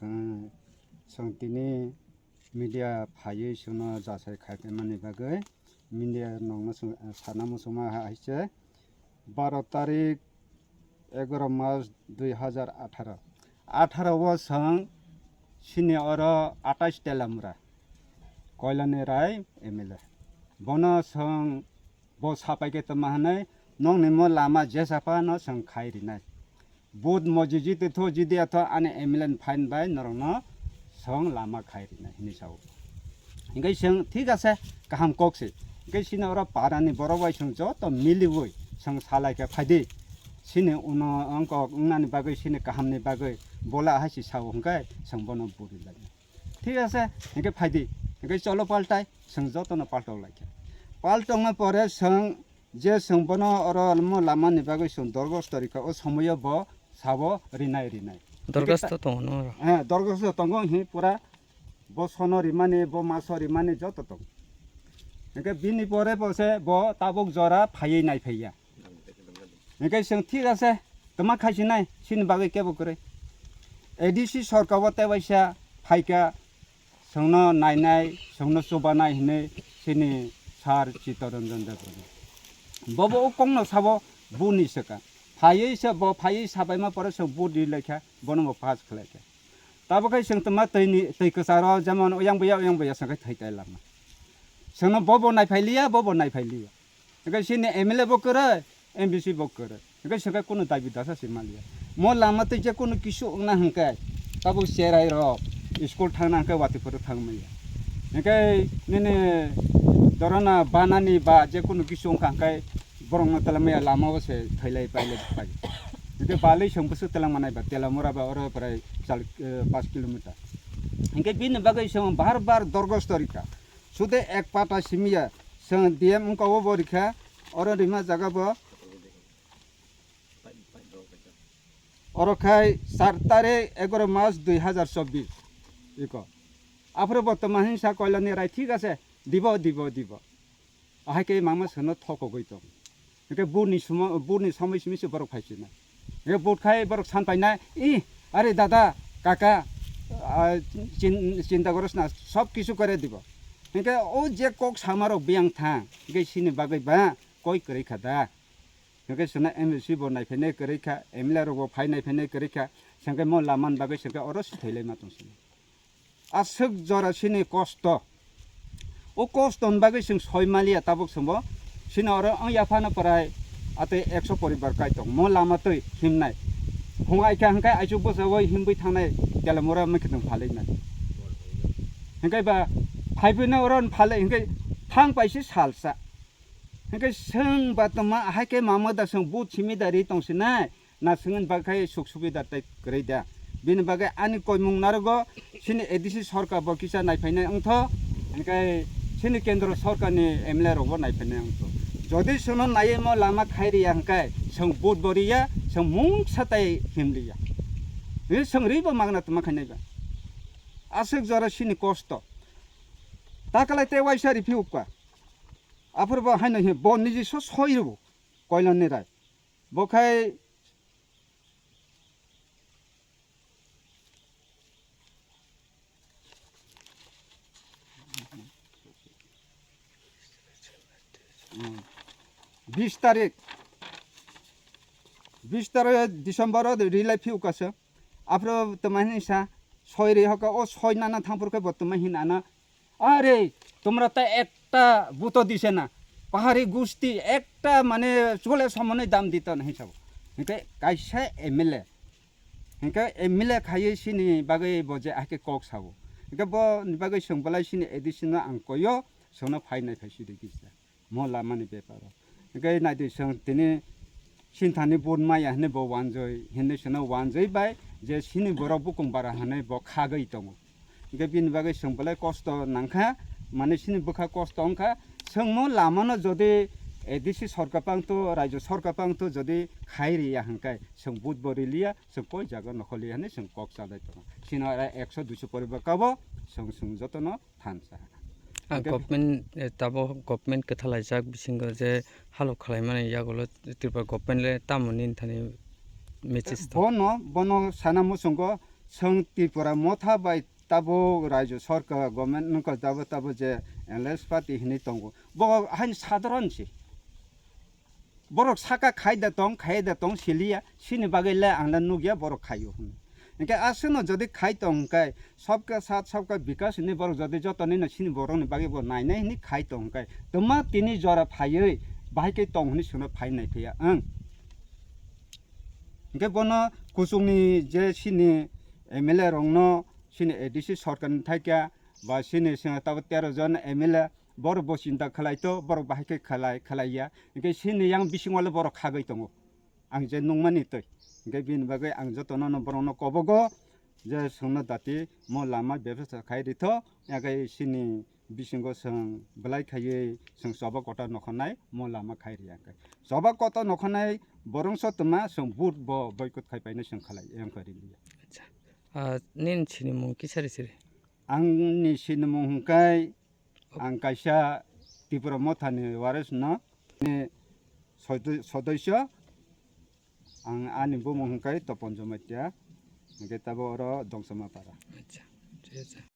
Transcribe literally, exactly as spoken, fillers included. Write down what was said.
Chwng tini media phaiwi chwngno jasai khaimani bagwi media nokno chwng, eh, sana muchungma hai se baro tarik egaro mas dui hazar atharo. Atharo o chwng chini oro atais Telamura Koilani Rai M L A. Bono chwng bo sapai khe tongma hwnwi nokni mo lama jesa phano chwng khai rinai. Vote mo jiji twi tho jidi atho ani M L A ni phain bai norokno chwng lama khai rinai hinwi sao. Hinkhe chwng thik ase, kaham kok se. Hinkhe chini oro parani borok bai chwng joto miliwi chwng salai khe phaidi. Chini uno wngkok wngnani bagwi, chini kahamni bagwi bola hai se sao hinkhe chwng bono buri lai. Thik ase, hinkhe phaidi, hinkhe cholo paltai, chwng jotono paltok laikha. Paltokna pore chwng je chwng bono oro mo lamani bagwi chwng dorgosto rikha, o somoyo bo sabo rinai rinai. Dorgosto tongo no oro? Eh, dorgosto tongo, hi pura bo sono rimani, bo maso rimani joto tongo. Hinkhe bini pore bo se bo tabuk jora phaiwi naiphaiya. Hinkhe chwng thik ase, tongma khaisinai, chini bagwi kebo kwrwi. A D C sorkar o tebaisa phaikha, chwngno nainai, chwngno chubanai hinwi chini sir Chittaranjan Debbarma. Bobo o kokno sabo buni swkang. Phaiwi se bo phaiwi sabaima pore chwng vote ri laikha, bono bo pass khlaikha. Tabuk khe chwng tongma twi ni, twi kwcharo jemon oyang buya, oyang buya chwng khe thwi tai lama. Chwngno bobo naiphai liya, bobo naiphai liya. Hinkhe chini M L A bo kwrwi, M D C bo kwrwi. Hinkhe chwng khe kunu dabi dasa se maliya. Mo lama twi je kunu kisu wngna hinkhe tabuk cherai rok school thangna hinkhe watwi phuru thang maya. Hinkhe nini dorona banani ba je kunu kisu wngkha hinkhe borokno telamaya lama o se thailai pailai pai. Hinkhe balwi chwng bwswk telang manai ba Telamura ba oro prai chal, eh, paanch kilometer. Hinkhe bini bagwi chwng bar bar dorgosto rikha. Sude ek pata simiya, chwng D M wngkha obo rikha, oro rima jaga bo. Oro khai char tarik egaro mas dui hazar chobbish iko. Aphuru bo tongma hinsa Koilani Rai, thik ase, dibo, dibo, dibo. Ahai khe mama sono thokogwi tong. Hinkhe vote ni somo-, vote ni somoi simi se borok phai sinai. Hinkhe vote khai borok san painai, "Ih, are dada, kaka, ah, chin-, chinta goros na, sob kisu kore dibo." Hinkhe o je kok sama rok biyang thang, hinkhe sini bagwi ba koi kwrwi kha da. Hinkhe sono M L C bo naiphainai kwrwi kha, M L A rok bo phai naiphainai kwrwi kha, hinkhe mo laman bagwi hinkhe oro se thailaima tong sini. Aswk jora sini kosto. O kosto ni bagwi chwng soi maliya tabuk chwngbo. Sini oro wng yaphano prai atwi ekso poribar kai tong. Mo lama twi himnai. Hung ai kha hwnkhe aichuk bwsao himwi thangnai Telamura wngkhe tong phalwi nai. Hwnkhe ba phaiphino oro phalwi hwnkhe thang paisi salsa. Hwnkhe chwng ba tongma hai khe mama da chwng but simi da ri tong sinai. Na swngwini bagwi khai suk subida tei kwrwi da. Bini bagwi ani koimung narogo, chini A D C sorkar bo kisa naiphainai wngtho, hinkhe chini kendro sorkarni M L A rokbo naiphainai wngtho. Jodi chwngno naiwi mo lama khai riya hinkhe, chwng vote bo riya, chwng mungsa tei himliya. Hi chwng ribo magna tongma khainai ba. Aswk jora chini kosto. Takalai tei waisa riphi upka. Aphuru bo haino hi bo niji so soi rwo. Koilani Rai. Bo khai bis tarik, bis tarik December o rilai phiu kasa. Aphuru tongmani sa soi ri hoka, o soi nana thangphuru khe bo tongma hin ana. আরে, তোমরা তো একটা ভোটও দিছে না, পাহাড়ি গোষ্ঠী একটা মানে চুলে সমানে দাম দিত না হিসাব। Hinkhe kaisa M L A, hinkhe M L A khaiwi sini bagwi bo je ahkhe kok sao. Hinkhe bo ni bagwi chwng belai sini A D C no ang koyo, chwngno phainai phai sidi kisa. Mo lamani beparo. Hinkhe naidi chwng tini sinthani vote maya hinwi bo wanjwi, hinwi chwngno wanjwi bai je sini borok bukung bara hinwi bo khagwi tongo. Hinkhe bini bagwi chwng belai kosto nangkha, mane sini bwkha kosto wngkha. Chwngmo lamano jodi A D C sorkar pangto, rajyo sorkar pangto jodi khai riya hinkhe chwng vote bo riliya, chwng koi jaga nokholiya hinwi chwng kok chalai tongo. Sini oro ekso duiso poribar kabo chwng, chwng jotono thansa. Ah, Hinkhe government, eh, tabo government kwthalaijak bisingo je halok khwlaimani yagulo Tripura government le tamo nini thani message to? Bono, bono sana muchungo Chwng Tripura motha bai tabuk Rajya Sarkar, government nungkha tabuk tabuk je L S party hinwi tongo. Bo hain sadharan se. Borok saka khai da tong, khai da tong, siliya, sini bagwi le ang le nukya borok khaio hwnwi. Hinkhe aswkno jodi khai tong hinkhe, sabka saath, sabka bikas hinwi borok jodi joto nino sini borokni bagwi bo nainai hinwi khai tong hinkhe, twma tini jora phaiwi bahai khe tong hinwi swngno phai nai phiya, ang. Hinkhe bono kuchukni je sini M L A rokno sini A D C sarkarni thaikha ba sini sini tabo tero jon M L A borok bo chinta khlai to, borok bahai khe khlai, khlai ya. Hinkhe sini yang bisingo le borok khagwi tongo. Ang je nukmani twi. Hinkhe bini bagwi ang jotono no borokno kobogo je chwngno dati mo lama bebasta khai ritho, hinkhe sini bisingo chwng belai khaiwi chwng choba kota nokhanai mo lama khai riya khe. Choba kota nokhanai borongso twma chwng vote bo boycott khai painai chwng khalai, yang khe riliya. Acha. Ah, nini sinimung kisa ri siri? Angni sinimung hwnkhe ang kaisa Tripura mothani waris no ni sodo-, sodosyo, ang ani bumung hwnkhe Topon Jamatia, hwnkhe tabo oro Dongsoma para. Acha. Acha, acha.